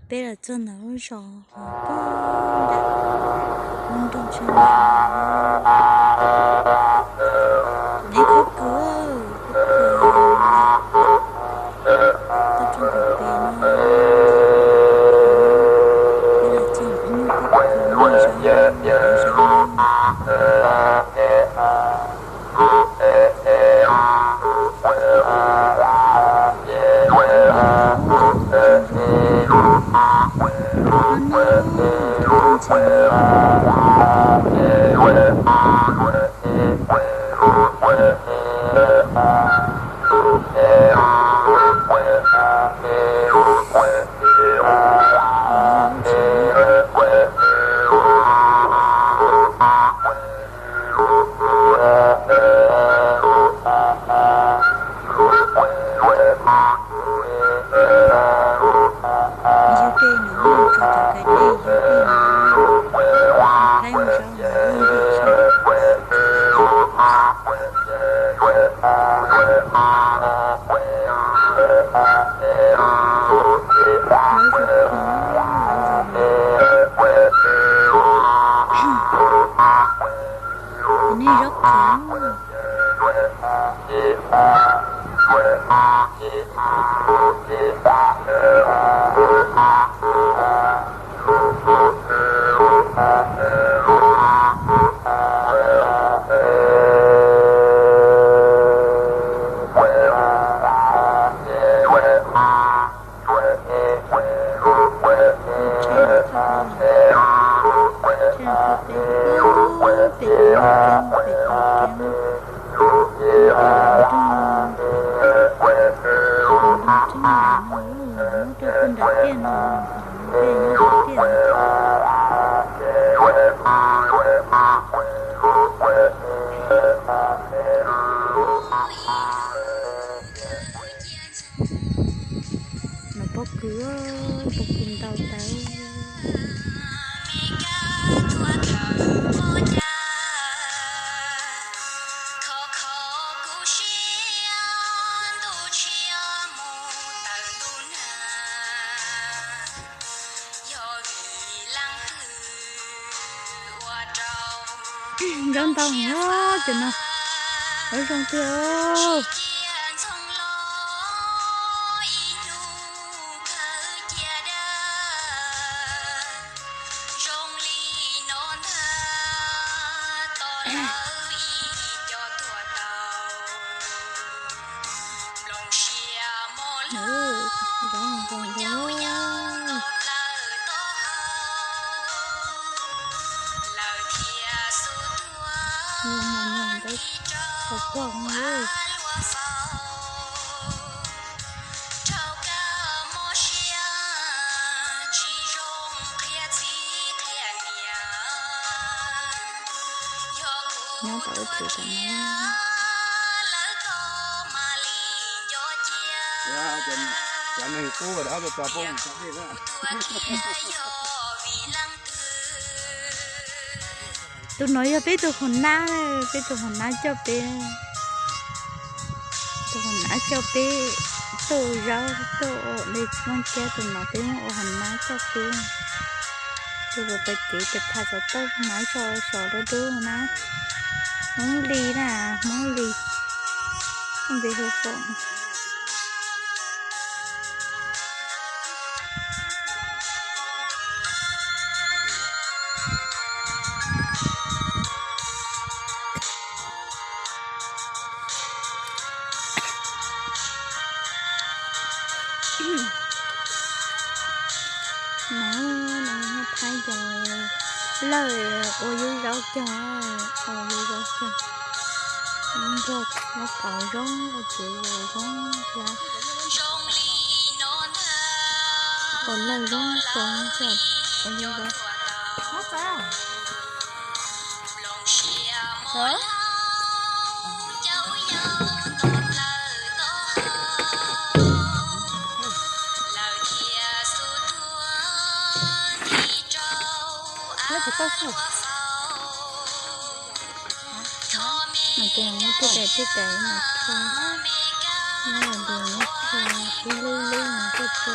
Peb los txog ntawm lub zos hauv pem nram lub nroog Tsheej Nab. Neb khub kws, khub kws tau tso ntawm peb no. Peb los txog ntawm lub nroog Paj Kws, lub zos, lub zos. Yug dej no, tso cov kais dej yug dej no, thaij mus rau ntawm lub nroog Tsheej Nab. Nej zaub qhwv. Muab rau puag nram tiaj no, tiaj nyob tiaj. No pob kws, pob kws ntau tawv. Zaub ntau heev os cov no. Ua zoo tiag. Ua, zaub zoo zoo. Ua, mus mus ntawd, tau pog mus. Nyob tau ib tug tam no. Cov neeg qub dab tau poj mus tau dej na. Tus no yog peb tus hauv nab, peb tus hauv nab coj peb. Tus hauv nab coj peb tuaj ua zaub, tuaj ua dej tsis muaj kiab, tus no peb muab ua hauv nab coj peb. Tus puas pais kev tes phaj xov tooj hnav so so dub dub na. Hmoob Lis na, Hmoob Lis, npe hu foom. No, no yog thaib cov lawj ua yub zaub cog, ua yub zaub cog. Nplog muab qos zoo ua tsev zoo thiab. Ua lawj zoo zoo thiab, ua yub zaub. Mas ces muab tej tais tej tais no tho, muab los ces muab tho ib lub lub no tuaj tso.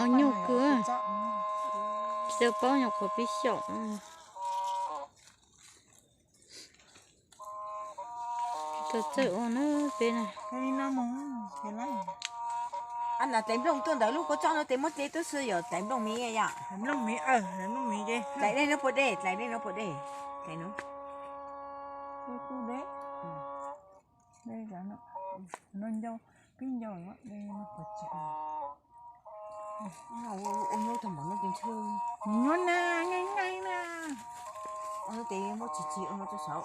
Os nyuj kawg, tsis tau paub nyuam qhuav pib xyaum. Tsis tau txawj ua na peb na. Hlais nplooj tuaj ntawm lub kua txob no tes muab dle tub xwb yom, hlais nplooj miv yom. Hlais dej no puas dej, hlais dej no puas dej, hlais no. Ua nyuj tag npaum no ces ntshe, nyuaj na, nqaij nqaij na. Ua no ces muab tsis tsis ua no rau saud.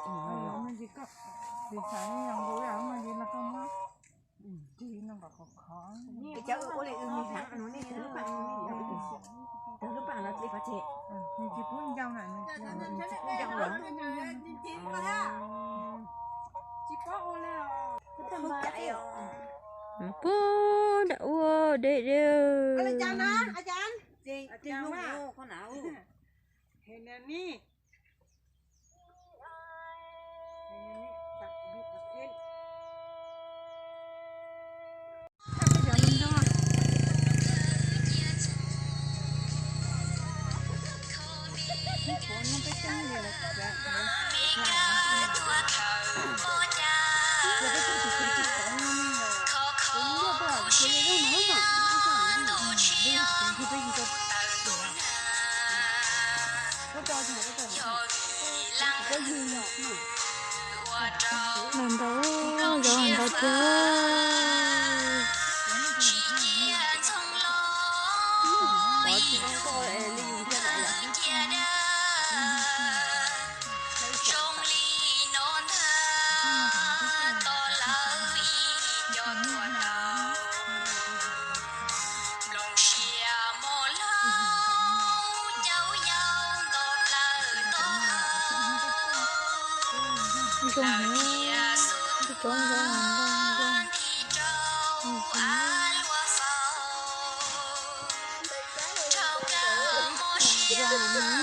Tis xav nyob nkaus yam no ces los koj muab ris no kom khov khov. Cov ua li wb me hlaav no nej tawg lub paaj, tawg lub paaj no dle pov tseg. Nws tsis pub ncau na, nws tsis pub ncau lawm. Tsis pub ua li. Puag nram ua deb deb. Mas ntau, zov ntau tiag. Zoo heev, cov zoo heev.